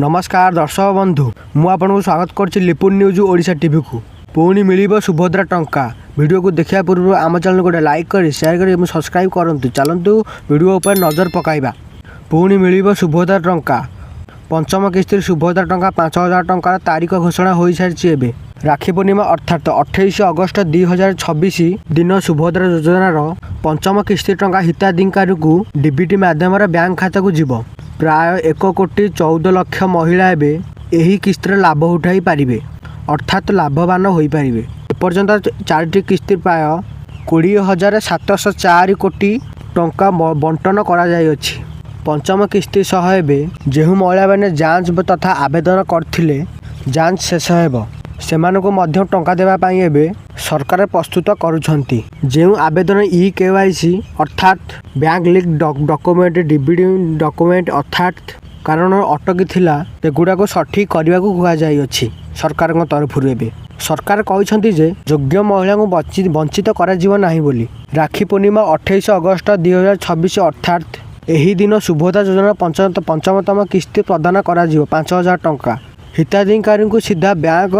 ନମସ୍କାର ଦର୍ଶକ ବନ୍ଧୁ, ମୁଁ ଆପଣଙ୍କୁ ସ୍ୱାଗତ କରୁଛି ଲିପୁନ ନ୍ୟୁଜ୍ ଓଡ଼ିଶା ଟିଭିକୁ। ପୁଣି ମିଳିବ ସୁଭଦ୍ରା ଟଙ୍କା। ଭିଡ଼ିଓକୁ ଦେଖିବା ପୂର୍ବରୁ ଆମ ଚ୍ୟାନେଲକୁ ଗୋଟେ ଲାଇକ୍ କରି, ସେୟାର କରି ଏବଂ ସବସ୍କ୍ରାଇବ୍ କରନ୍ତୁ। ଚାଲନ୍ତୁ, ଭିଡ଼ିଓ ଉପରେ ନଜର ପକାଇବା। ପୁଣି ମିଳିବ ସୁଭଦ୍ରା ଟଙ୍କା। ପଞ୍ଚମ କିସ୍ତିରେ ସୁଭଦ୍ରା ଟଙ୍କା 5000 ଟଙ୍କାର ତାରିଖ ଘୋଷଣା ହୋଇସାରିଛି। ଏବେ ରାକ୍ଷୀ ପୂର୍ଣ୍ଣିମା ଅର୍ଥାତ୍ 28 ଅଗଷ୍ଟ 2026 ଦିନ ସୁଭଦ୍ରା ଯୋଜନାର ପଞ୍ଚମ କିସ୍ତି ଟଙ୍କା ହିତାଧିକାରୀଙ୍କୁ ଡିବିଟି ମାଧ୍ୟମରେ ବ୍ୟାଙ୍କ ଖାତାକୁ ଯିବ। ପ୍ରାୟ 1 କୋଟି 14 ଲକ୍ଷ ମହିଳା ଏବେ ଏହି କିସ୍ତିର ଲାଭ ଉଠାଇ ପାରିବେ, ଅର୍ଥାତ୍ ଲାଭବାନ ହୋଇପାରିବେ। ଏପର୍ଯ୍ୟନ୍ତ ଚାରିଟି କିସ୍ତି ପ୍ରାୟ 20,704 କୋଟି ଟଙ୍କା ବଣ୍ଟନ କରାଯାଇଅଛି। ପଞ୍ଚମ କିସ୍ତି ସହ ଏବେ ଯେଉଁ ମହିଳାମାନେ ଯାଞ୍ଚ ତଥା ଆବେଦନ କରିଥିଲେ, ଯାଞ୍ଚ ଶେଷ ହେବ, ସେମାନଙ୍କୁ ମଧ୍ୟ ଟଙ୍କା ଦେବା ପାଇଁ ଏବେ ସରକାର ପ୍ରସ୍ତୁତ କରୁଛନ୍ତି। ଯେଉଁ ଆବେଦନ ଇ କେୱାଇସି ଅର୍ଥାତ୍ bank link document, DBT document ଅର୍ଥାତ୍ କାରଣ ଅଟକି ଥିଲା, ସେଗୁଡ଼ାକୁ ସଠିକ୍ କରିବାକୁ କୁହାଯାଇଅଛି ସରକାରଙ୍କ ତରଫରୁ। ଏବେ ସରକାର କହିଛନ୍ତି ଯେ ଯୋଗ୍ୟ ମହିଳାଙ୍କୁ ବଞ୍ଚିତ କରାଯିବ ନାହିଁ ବୋଲି। ରାକ୍ଷୀ ପୂର୍ଣ୍ଣିମା 28 ଅଗଷ୍ଟ 2026, ଅର୍ଥାତ୍ ଏହି ଦିନ ସୁଭଦ୍ରା ଯୋଜନା ପଞ୍ଚମତମ କିସ୍ତି ପ୍ରଦାନ କରାଯିବ। 5000 ଟଙ୍କା ହିତାଧିକାରୀଙ୍କୁ ସିଧା ବ୍ୟାଙ୍କ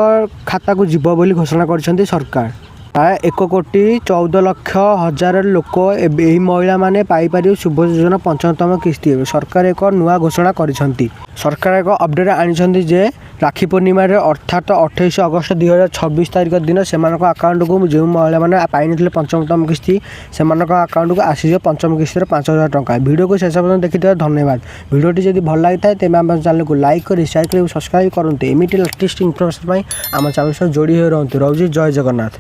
ଖାତାକୁ ଯିବ ବୋଲି ଘୋଷଣା କରିଛନ୍ତି ସରକାର। ପ୍ରାୟ 1 କୋଟି 14 ଲକ୍ଷ ହଜାର ଲୋକ ଏବେ ଏହି ମହିଳାମାନେ ପାଇପାରିବେ ସୁଭଦ୍ରା ଯୋଜନା ପଞ୍ଚମତମ କିସ୍ତି। ଏବେ ସରକାର ଏକ ନୂଆ ଘୋଷଣା କରିଛନ୍ତି। ସରକାର ଏକ ଅପଡ଼େଟ୍ ଆଣିଛନ୍ତି ଯେ ରାକ୍ଷୀ ପୂର୍ଣ୍ଣିମାରେ ଅର୍ଥାତ୍ 28 ଅଗଷ୍ଟ 2026 ତାରିଖ ଦିନ ସେମାନଙ୍କ ଆକାଉଣ୍ଟକୁ, ଯେଉଁ ମହିଳାମାନେ ପାଇନଥିଲେ ପଞ୍ଚମତମ କିସ୍ତି, ସେମାନଙ୍କ ଆକାଉଣ୍ଟକୁ ଆସିଯିବ ପଞ୍ଚମ କିସ୍ତିର 5000 ଟଙ୍କା। ଭିଡ଼ିଓକୁ ଶେଷ ପର୍ଯ୍ୟନ୍ତ ଦେଖିଥିବାରୁ ଧନ୍ୟବାଦ। ଭିଡ଼ିଓଟି ଯଦି ଭଲ ଲାଗିଥାଏ, ତେବେ ଆମ ଚ୍ୟାନେଲକୁ ଲାଇକ୍ କରି, ସେୟାର କରି ଏବଂ ସବସ୍କ୍ରାଇବ୍ କରନ୍ତୁ। ଏମିତି ଲାଟେଷ୍ଟ ଇନଫର୍ମେସନ୍ ପାଇଁ ଆମ ଚ୍ୟାନେଲ ସହ ଯୋଡ଼ି ହୋଇ ରୁହନ୍ତୁ। ରହୁଛି, ଜୟ ଜଗନ୍ନାଥ।